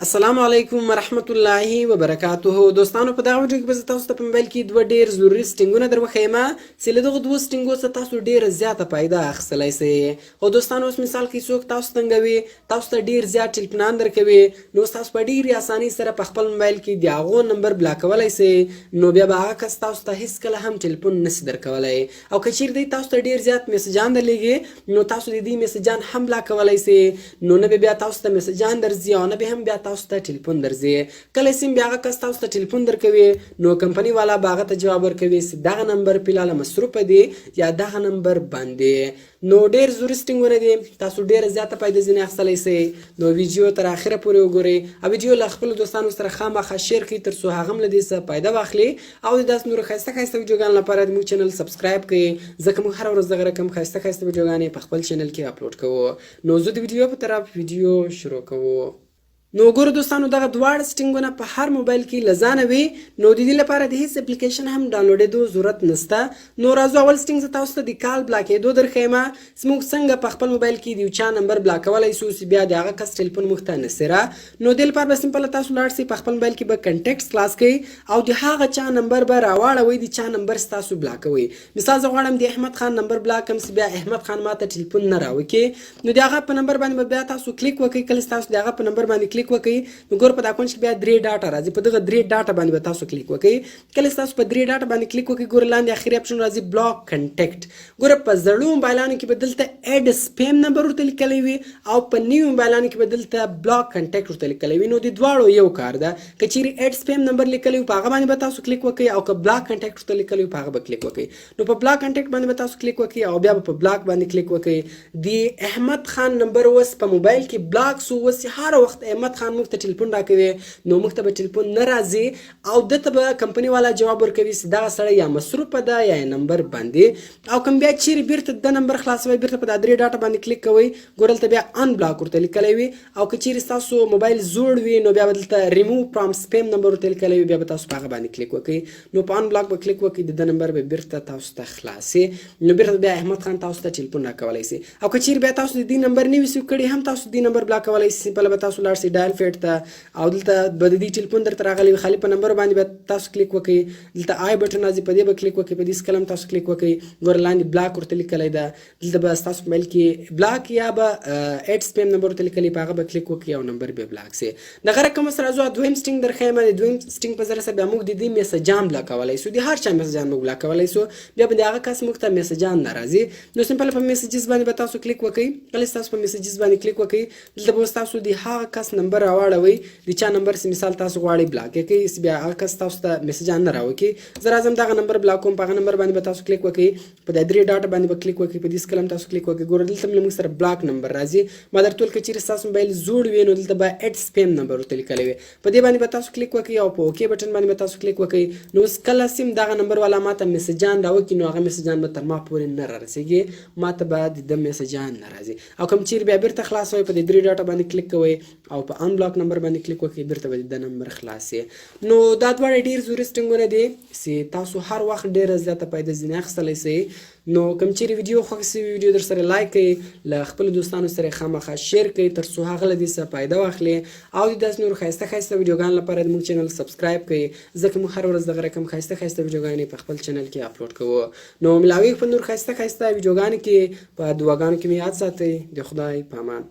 السلام علیکم ورحمت الله وبرکاته. دوستانو، په دغه ویډیو کې به زه تاسو ته په موبایل کې دوه ډیر ضروري سټینګونه در وښیم چې له دغو دوو سټینګو څخه تاسو ډیره زیاته فایده اخیستلی سئ. خو دوستانو، اوس مثال کې څوک تاسو تنګوي، تاسو ته ډیر زیات ټلیفونان درکوي، نو اوس تاسو په ډیرې اسانۍ سره په خپل موبایل کې د هغو نمبر بلاکولی سئ، نو بیا به هغه کس تاسو ته هیڅکله هم ټلیفون نسي درکولی. او که چیرې دی تاسو ته ډیر زیات میسجان درلیږي، نو تاسو د دې میسجان هم بلاکولی سئ، نو نه به بیا تاسو ته میسجان درځي او نه به هم بیا تاسو ته ټلیفون درځي. کله چې بیا هغه کس تاسو ته ټلیفون درکوي، نو کمپنی والا به هغه ته جواب ورکوي چې دغه نمبر فلحال مصروف دی یا دغه نمبر بند دی. نو ډیر ضروري سټینګونه دي، تاسو ډیره زیاته فایده ځینې اخیستلی سئ. نو ویډیو تر اخره پورې وګورئ او ویډیو له خپلو دوستانو سره خامخا share کړئ، تر څو هغه هم له دې څخه فایده واخلي. او د داسې نورو ښایسته ښایسته ویډیوګانو لپاره د موږ channel subscribe کړئ، ځکه موږ هره ورځ دغه رقم ښایسته ښایسته ویډیوګانې په خپل channel کې اپلوډ کوو. نو زه د ویډیو په طرف ویډیو شروع کوو. نو ګورو دوستانو، دغه دواړه سټینګونه په هر موبایل کې له ځانه وي، نو د دې لپاره د هیڅ اپلیکیشن هم ډاونلوډېدو ضرورت نشته. نو راځو، اول setting زه تاسو ته د call block کېدو درښیم چې موږ څنګه په خپل موبایل کې د یو چا نمبر block کولی سو چې بیا د هغه کس ټلیفون موږ ته نه سي را. نو دې لپاره به simple تاسو لاړ سئ، په خپل موبایل کې به contacts خلاص کړئ او د هغه چا نمبر به راواړوئ د چا نمبر ستاسو block کوئ. مثال، زه غواړم د احمد خان نمبر block کړم چې بیا احمد خان ماته ټلیفون نه راوکړي، نو د هغه په نمبر باندې به بیا تاسو کلیک وکړئ. کله چې تاسو د هغه په نمبر باندې کلیک وکړئ، نو ګور په دا کونج کې بیا درې ډاټه راځي، په دغه درې ډاټه باندې به تاسو کلیک وکړئ. کله چې تاسو په درې ډاټه باندې کلیک وکړئ، ګور لاندې اخري option راځي، block contact. ګوره، په زړو موبایلانو کې به دلته add spam number ورته لیکلی وي او په نوي موبایلانو کې به دلته block contact ورته لیکلی وي. نو د دواړو یو کار ده. که چیرې add spam number لیکلی وي، په هغه باندې به تاسو کلیک وکړئ او که block contact ورته لیکلی وي، په هغه به کلیک وکړئ. نو په block contact باندې به تاسو کلیک وکړئ او بیا به په block باندې کلیک وکړئ. د احمد خان نمبر اوس په موبایل کې block سو. اوس هر وخت احمد خان موږ ته ټلیفون راکوي، نو موږ ته به ټلیفون نه راځي او دته به کمپنی والا جواب ورکوي چې دغه سړی یا مصروف ده یا یې نمبر بند دی. او کوم بیا چیرې بیرته د نمبر خلاصوي، بیرته په دا درې ډاټه باندې کلیک کوئ، ګور دلته بیا unblock ورته لیکلی وي. او که چیرې ستاسو موبایل زوړ وي، نو بیا به دلته ریموو فرام سپیم نمبر ورته لیکلی وي، بیا به تاسو په هغه باندې کلیک وکړئ. نو په unblock به کلیک وکړئ، د نمبر به بیرته تاسو ته خلاص سي، نو بیرته بیا احمد خان تاسو ته ټلیفون راکولی سي. او که چیرې بیا تاسو د دې نمبر نه وي save کړی، هم تاسو د دې نمبر block کولی سي. simple به تاسو لاړ سئ dial pad ته او دلته به د دې ټلیفون درته راغلی وي، خالي په نمبر باندې به تاسو کلیک وکړئ. دلته i button راځي، په دې به کلیک وکړئ. په دې کلم تاسو کلیک وکړئ، ګوره لاندې block ورته لیکلی ده. دلته به ستاسو موبایل کې block یا به add spam number ورته لیکلی، په هغه به کلیک وکړئ او نمبر به block سي. دغه رقم سره راځو، دویم setting درښیم. د دویم setting په ذریعه سره بیا موږ د دې میسجان block کولی سو، د هر چا میسجان موږ block کولی سو، بیا به د هغه کس موږ ته میسجان نه راځي. نو simple په messages باندې به تاسو کلیک وکړئ. کله چې تاسو په messages باندې کلیک وکړئ، دلته به تاسو د هغه کس نمبر راواړوئ د چا نمبر چې مثال تاسو غواړئ block یې کړئ، چې بیا هغه کس تاسو ته میسجان نه راوکړي. زه راځم دغه نمبر block کوم، په هغه نمبر باندې به تاسو کلیک وکړئ، په دا درې ډاټ باندې به کلیک وکړئ، په دې کلم تاسو کلیک وکړئ. ګوره، دلته له موږ سره block number راځي. ما درته وویل، که چیرې ستاسو موبایل زوړ وي، نو دلته به add spam number ورته لیکلی وي، په دې باندې به تاسو کلیک وکړئ او په OK button باندې به تاسو کلیک وکړئ. نو اوس کله سیم دغه نمبر والا ماته میسجان راوکړي، نو هغه میسجان به تر ما پورې نه رارسېږي، ماته به د ده میسجان نه راځي. او کوم چیرې بیا بیرته خلاصوئ، په دې درې ډاټه باندې کلیک کوئ او په unblock number باندې کلیک وکړئ، بیرته به د ده نمبر خلاص سي. نو دا دواړه ډېر ضروري سټینګونه دي چې تاسو هر وخت ډېره زیاته فایده ځینې اخیستلی سئ. نو کوم چیرې ویډیو خوښ سي، ویډیو در سره like کړئ، له خپلو دوستانو سره خامخا share کړئ، تر څو هغه له دې څخه فایده واخلي. او د داسې نورو ښایسته ښایسته ویډیوګانو لپاره د موږ channel subscribe کړئ، ځکه موږ هره ورځ دغه رقم ښایسته ښایسته ویډیوګانې په خپل channel کې اپلوډ کوو. نو ملاوي په نور ښایسته ښایسته ویډیوګانو کې. په دعاګانو کې مې یاد ساتئ. د خدای په امان.